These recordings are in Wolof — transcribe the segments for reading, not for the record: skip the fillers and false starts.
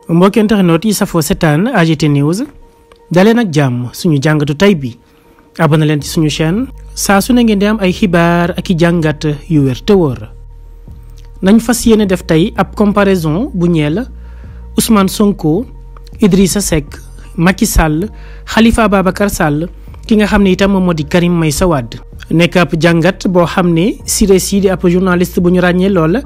mbokki internet yi safoo setaan AGT News daleen ak jàmm suñu jàngatu tay bi abonné leen ci suñu chaîne saa su ne ngeen di am ay xibaar ak i jàngat yu wér te wóor. nañ fas yéene def tey ab comparaison bu ñeel Ousmane Sonko, Idrissa Seck, Macky Sall, Khalifa Ababacar Sall, ki nga xam ne itam moom moo di Karim Meïssa Wade. nekk ab jàngat boo xam ne Siré Sy di ab journaliste bu ñu ràññee lool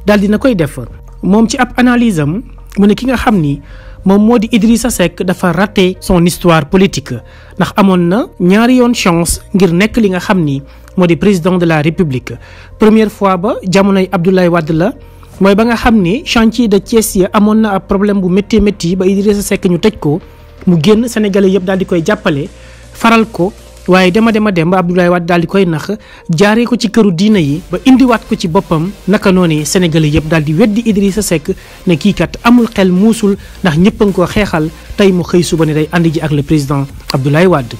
daal dina koy def moom ci ab analyse am mu ne ki nga xam ni moom moo di Idrissa Seck dafa raté son histoire politique ndax amoon na ñaari yoon chance ngir nekk li nga xam ni moo di président de la République. première fois ba jamonoy Abdoulaye Wade la mooy ba nga xam ni chantier de Thiès ya amoon na ab problème bu métti métti ba Idrissa Seck ñu tëj ko mu génn Sénégalais yëpp daal di koy jàppale faral ko. waaye dem ba Abdoulaye Wade daal di koy nax jaaree ko ci këru diina yi ba indiwaat ko ci boppam naka noonu Sénégalais yëpp daal di weddi Idrissa Seck ne kii kat amul xel muusul ndax ñëpp a ngi ko xeexal tey mu xëy suba ne day andi ji ak le président Abdoulaye Wade.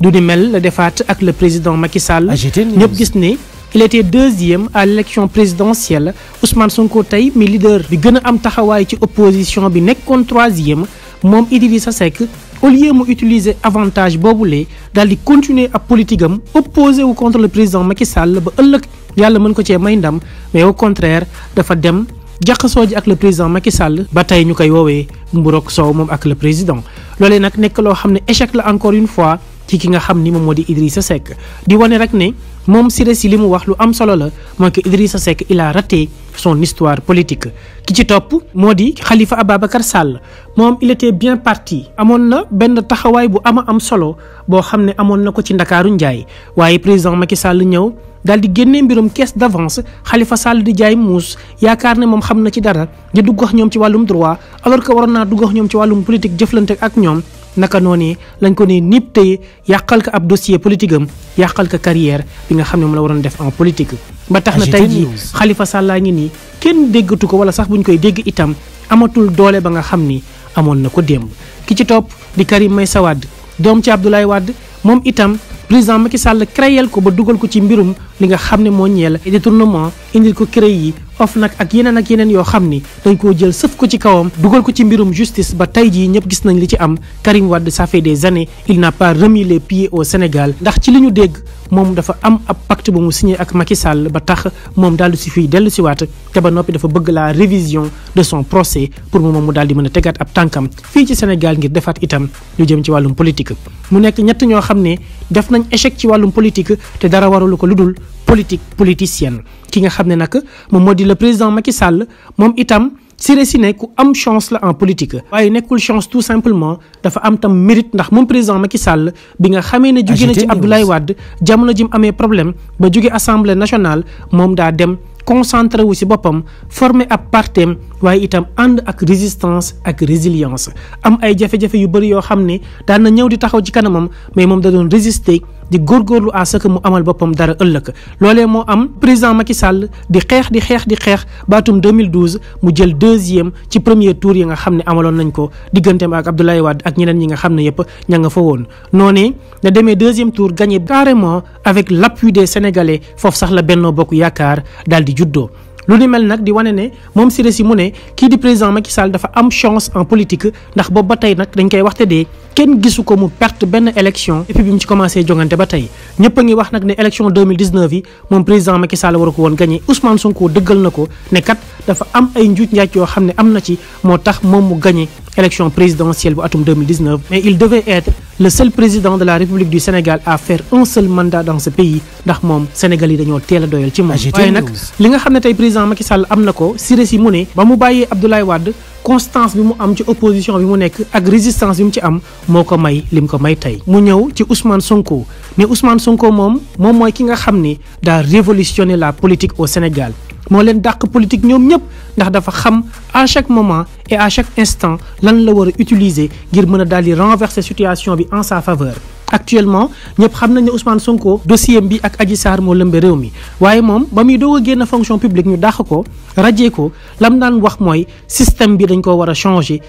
du ni mel la defaat ak le président Macky Sall ñëpp gis ne il était deuxième à l'élection présidentielle Ousmane Sonko tey mi leader bi gën a am taxawaay ci opposition bi nekkoon troisième moom Idrissa Seck. au lieu mu utiliser avantage boobule daal di continuer ab politique am opposé wu contre le président Macky Sall ba ëllëg yàlla mën ko cee may ndam mais au contraire dafa dem jaxasoo ji ak le président Macky Sall ba tey ñu koy woowee mburoog soow moom ak le président. loolee nag nekk loo xam ne échec la encore une fois ci ki nga xam ni moom moo di Idrissa Seck di wane rek ne moom Siré Sy li mu wax lu am solo la mooy que Idrissa Seck il a raté son histoire politique. ki ci topp moo di Khalifa Ababacar Sall moom il était bien parti amoon na benn taxawaay bu am solo boo xam ne amoon na ko ci Ndakaaru Njaay waaye président Macky Sall ñëw daal di génnee mbirum caisse d'avance Khalifa Sall di jaay muus yaakaar ne moom xam na ci dara di dugg ak ñoom ci wàllum droit alors que waroon naa dugg ak ñoom ci wàllum politique jëflante ak ñoom. naka noonu lañ ko ne nipp tey yàqal ko ab dossier politique am yàqal ko carrière bi nga xam ne moom la waroon def en politique. ba tax na tey jii Khalifa Sall laa ngi nii kenn déggatu ko wala sax buñ koy dégg itam amatul doole ba nga xam ni amoon na ko démb. ki ci topp di Karim Meïssa Wade doom ci Abdoulaye Wade moom itam président Macky Sall créel ko ba dugal ko ci mbirum li nga xam ne moo ñeel détournement indil ko CREI yi OFNAC ak yeneen yoo xam ni dañ koo jël sëf ko ci kawam dugal ko ci mbirum justice ba tey jii ñëpp gis nañ li ci am. Karim Wade ça fait des années il n'a pas remis les pieds au Sénégal ndax ci li ñu dégg moom dafa am ab pacte bu mu signé ak Macky Sall ba tax moom daal di si fii dellu si waat te ba noppi dafa bëgg la révision de son procès pour moom mu daal di mën a tegaat ab tànkam fii ci Sénégal ngir defaat itam lu jëm ci wàllum politique. mu nekk ñett ñoo xam ne def nañ échec ci wàllum politique te dara waralu ko lu dul politique politicienne. ki nga xam ne nag moom moo di le président Macky Sall moom itam Siré Sy ne ku am chance la en politique. waaye nekkul chance tout simplement dafa am tam mérite ndax moom président Macky Sall bi nga xamee ne jóge na ci Abdoulaye Wade jamono ji mu amee problème ba jóge assemblée nationale moom daa dem concentré wu ci boppam formé ab partem waaye itam ànd ak résistance ak résilience am ay jafe-jafe yu bëri yoo xam ne daan na ñëw di taxaw ci kanamam mais moom da doon résister di góorgóorlu à ce que mu amal boppam dara ëllëg. loolee moo am président Macky Sall di xeex baatum 2012 mu jël deuxième ci premier tour yi nga xam ne amaloon nañ ko digganteem ak Abdoulaye Wade ak ñeneen ñi nga xam ne yëpp ña nga fa woon. noonee na demee deuxième tour gagné carrément avec l'appui des Sénégalais foofu sax la Benno Bokk Yaakaar daal di juddoo. lu ni mel nag di wane ne moom Siré Sy mu ne kii di président Macky Sall dafa am chance en politique ndax boobu ba tey nag dañ koy waxte dee kenn gisu ko mu perte benn élection et puis bi mu ci commencé jongante ba tey ñëpp a ngi wax nag ne élection 2019 yi moom président Macky Sall waru ko woon gagné Ousmane Sonko dëggal na ko ne kat dafa am ay njuuj njaaj yoo xam ne am na ci moo tax moom mu gagné élection présidentielle bu atum 2019 mais il devait être le seul président de la République du Sénégal à faire un seul mandat dans ce pays ndax moom Sénégal yi dañoo teel a doyal ci moom. waaye nag li nga xam ne tey président Macky Sall am na ko Siré Sy mu ne ba mu bàyyee Abdoulaye Wade constance bi mu am ci opposition bi mu nekk ak résistance bi mu ci am moo ko may lim ko may tey. mu ñëw ci Ousmane Sonko mais Ousmane Sonko moom mooy ki nga xam ne daa révolutionner la politique au Sénégal. moo leen dàq politique ñoom ñëpp ndax dafa xam à chaque moment et à chaque instant lan la war a utiliser ngir mën a daal di renverser situation bi en sa faveur. actuellement ñëpp xam nañ ne Ousmane Sonko dossier bi ak Adji Sarr moo lëmbe réew mi waaye moom ba muy doog a génn fonction publique ñu dàq ko rajee ko lam daan wax mooy système bi dañ koo war a changer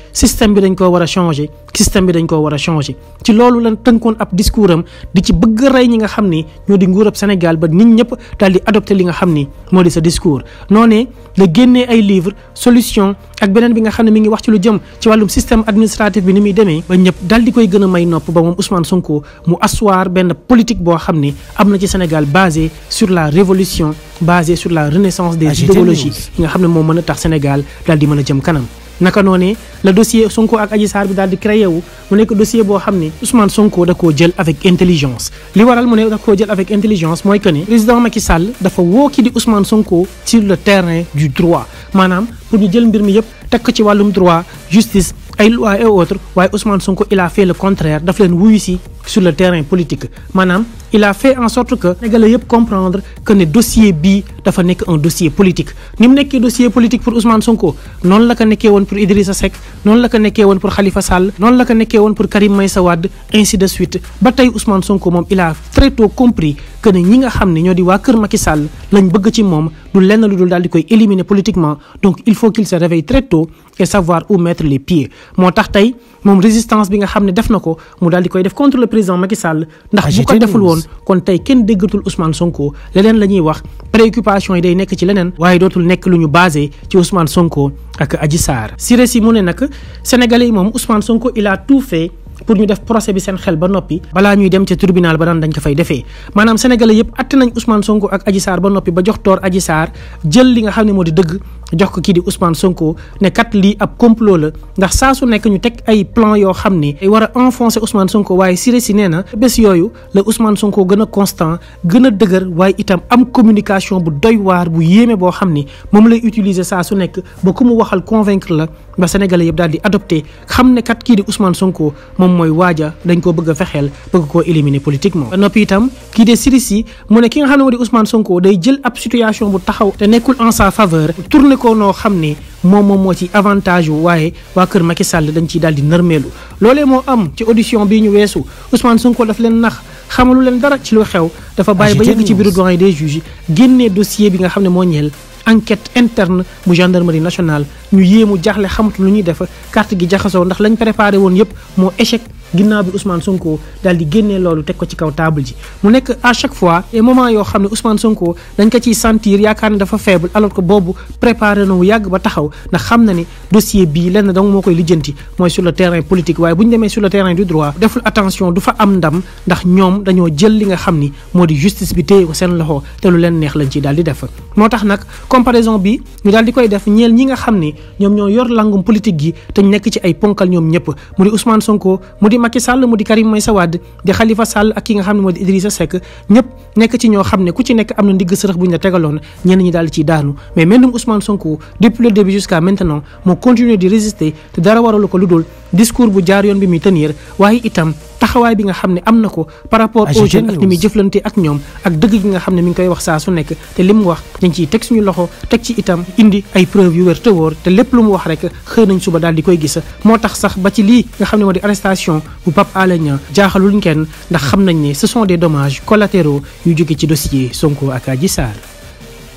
système bi dañ koo war a changer ci loolu lan tënkoon ab discours am di ci bëgg rey ñi nga xam ni ñoo di nguurab Sénégal ba nit ñëpp daal di adopté li nga xam ni moo di sa discours noonee la génnee ay livre solution ak beneen bi nga xam ne mi ngi wax ci lu jëm ci wàllum système administratif bi ni muy demee ba ñëpp daal di koy gën a may nopp ba moom Ousmane Sonko mu asseoir benn politique boo xam ni am na ci Sénégal basé sur la révolution basé sur la renaissance des idéologies yi nga xam ne moo mën a tax Sénégal daal di mën a jëm kanam naka noonee le dossier Sonko ak Adji Sarr bi daal di créé wu mu nekk dossier boo xam ne Ousmane Sonko da koo jël avec intelligence li waral mu ne da koo jël avec intelligence mooy que ne président Macky Sall dafa woo ki di Ousmane Sonko sur le terrain du droit maanaam pour ñu jël mbir mi yëpp teg ko ci wàllum droit justice ay loi et autres waaye Ousmane Sonko il a fait le contraire daf leen wuyu si sur le terrain politique maanaam il a fait en sorte que Sénégalais yëpp comprendre que ne dossier bii dafa nekk un dossier politique ni mu nekkee dossier politique pour Ousmane Sonko noonu la ko nekkee woon pour Idrissa Seck noonu la ko nekkee woon pour Khalifa Sall noonu la ko nekkee woon pour Karim Meïssa Wade ainsi de suite ba tey Ousmane Sonko moom il a très tôt compris que ne ñi nga xam ne ñoo di waa kër Macky Sall lañ bëgg ci moom du lenn lu dul daal di koy éliminer politiquement donc il faut qu'il se réveille très tôt et savoir où mettre les pieds moo tax tey moom résistance bi nga xam ne def na ko mu daal di koy def contre le président Macky Sall ndax bu ko deful woon kon tey kenn déggatul Ousmane Sonko leneen la ñuy wax préoccupation yi day nekk ci leneen waaye dootul nekk lu ñu basé ci Ousmane Sonko ak Adji Sarr Siré Sy mu ne nag Sénégalais yi moom Ousmane Sonko il a tout fait pour ñu def procès bi seen xel ba noppi balaa ñuy dem ca tribunal ba daan dañ ko fay defee maanaam sénégalais yëpp atte nañ Ousmane Sonko ak Adji Sarr ba noppi ba jox toor Adji Sarr jël li nga xam ne moo di dëgg jox ko kii di Ousmane Sonko ne kat lii ab complot la ndax saa su nekk ñu teg ay plan yoo xam ne war a enfoncer Ousmane Sonko waaye Siré Sy nee na bés yooyu la Ousmane Sonko gën a constant gën a dëgër waaye itam am communication bu doy waar bu yéeme boo xam ni moom lay utiliser saa su nekk ba ku mu waxal convaincre la ba sénégalais yëpp daal di adopté xam ne kat kii di Ousmane Sonko moom mooy waaja dañ ko bëgg a fexeel bëgg koo éliminer politiquement ba noppi itam kii de Siré Sy mu ne ki nga xam ne moo di Ousmane Sonko day jël ab situation bu taxaw te nekkul en sa faveur tourné ko noo xam ne moom moo ci avantage wu waaye waa kër Macky Sall dañ ciy daal di nërmeelu loolee moo am ci audition bii ñu weesu Ousmane Sonko daf leen nax xamalu leen dara ci lu xew dafa bàyyi ba yegg ci bureau doyen des juges génnee dossier bi nga xam ne moo ñeel enquête interne bu gendarmerie nationale ñu yéemu jaaxle xamatu lu ñuy def carte gi jaxasoo ndax lañ préparé woon yëpp moo échec ginnaaw bi Ousmane Sonko daal di génnee loolu teg ko ci kaw table ji mu nekk à chaque fois et moment yoo xam ne Ousmane Sonko dañ ko ciy sentir yaakaar ne dafa faible alors que boobu préparé na wu yàgg ba taxaw ndax xam na ni dossier bii lenn dong moo koy lijjanti mooy sur le terrain politique waaye bu ñu demee sur le terrain du droit deful attention du fa am ndam ndax ñoom dañoo jël li nga xam ni moo di justice bi téye ko seen loxo te lu leen neex lañ ci daal di def moo tax nag comparaison bi ñu daal di koy def ñeel ñi nga xam ni ñoom ñoo yor langum politique gi te ñu nekk ci ay ponkal ñoom ñëpp mu di Ousmane Sonko mu di Macky Sall mu di Karim Meïssa Wade di Khalifa Sall ak ki nga xam ne moo di Idrissa Seck ñëpp nekk ci ñoo xam ne ku ci nekk am na ndigg sërëx bu ñu la tegaloon ñenn ñi daal di ciy daanu mais même Ousmane Sonko depuis le début jusqu'à maintenant moo continuer di résister te dara waralu ko lu dul discours bu jaar yoon bi muy tenir waaye itam taxawaay bi nga xam ne am na ko par rapport aux jeunes ak ni muy jëflante ak ñoom ak dëgg gi nga xam ne mi ngi koy wax saa su nekk te li mu wax dañ ciy teg suñu loxo teg ci itam indi ay preuve yu wér te wóor te lépp lu mu wax rek xëy nañ suba daal di koy gis moo tax sax ba ci lii nga xam ne moo di arrestation bu Pape Alé Niang jaaxaluñ kenn ndax xam nañ ne ce sont des dommages collatéraux yu jóge ci dossier Sonko ak Adji Sarr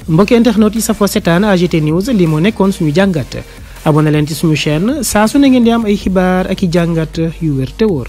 mbokki internet yi safoo seetaan AGT News lii moo nekkoon suñu jàngat abonné leen ci suñu chaîne saa su ne ngeen di am ay xibaar ak i jàngat yu wér te wóor